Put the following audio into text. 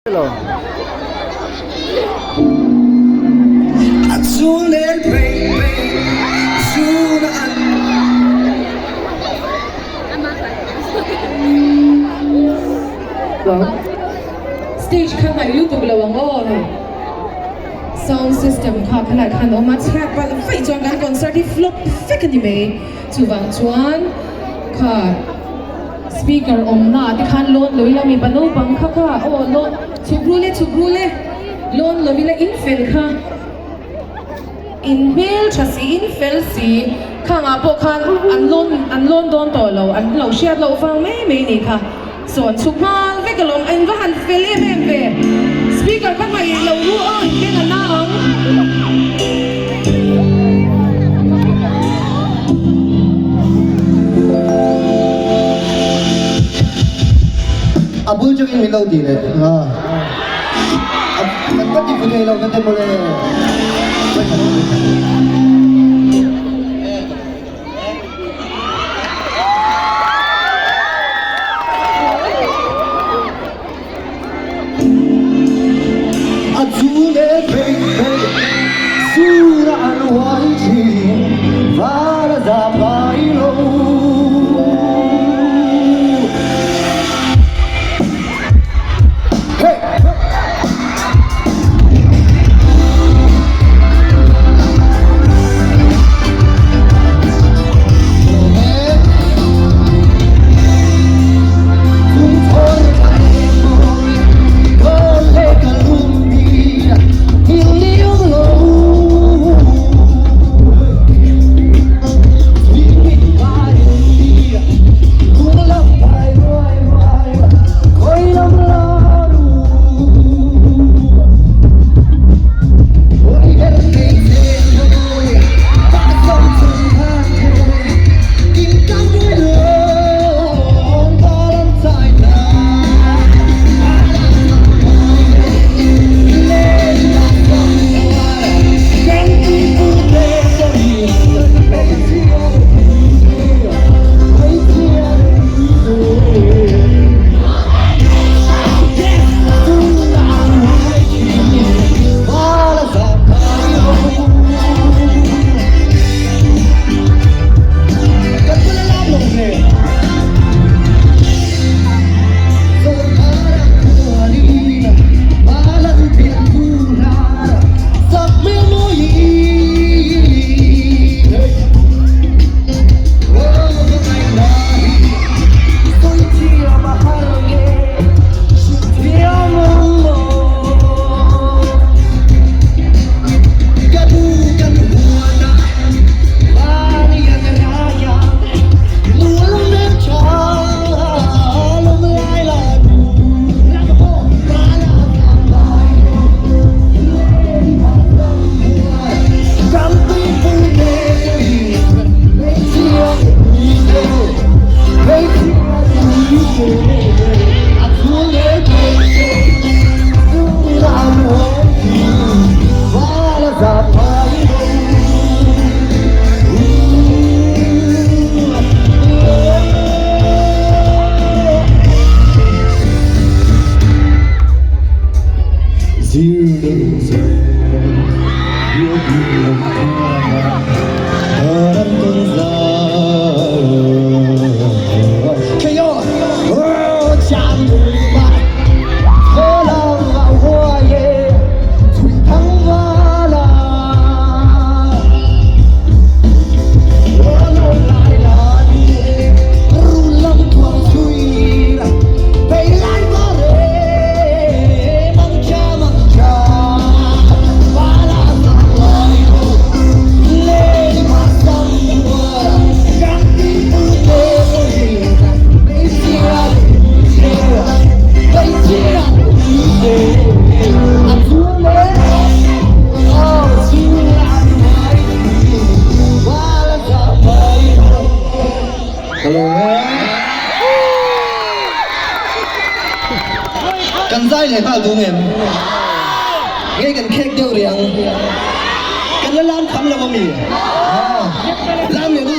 Hello. Stage kha hnaih lutuk lo ang aw hei. Sound system kha khalai khan a awm a, chhiat palh vaih chuan kan concert hi flop vek a ni mai. Chuvang chuan kha speaker awmna ah te khan lawn lo ila mipa naupang kha kha aw lawn chhuk rul e chhuk rul e lawn lo ila in fel kha in hmel tha si in fel si khang ah pawh khan an lawn an lawn dawn tawh lo an lo hriat loh vang mai mai ni kha sawn chhuk nghal vek alawm in va han fel em em ve speaker kha hnaih lo ru a in beng a na ang. A bul chungin min lo ti leh a kan va ti fu thei lo ka ti mawle. A chu leh phei phei sur a an huai thin val a zam ngai lo. Hey! Kan zai leh nghal duh ngem? Nge kan khek deuh rih ang? Kan la lam kham lo ami? Lam leh.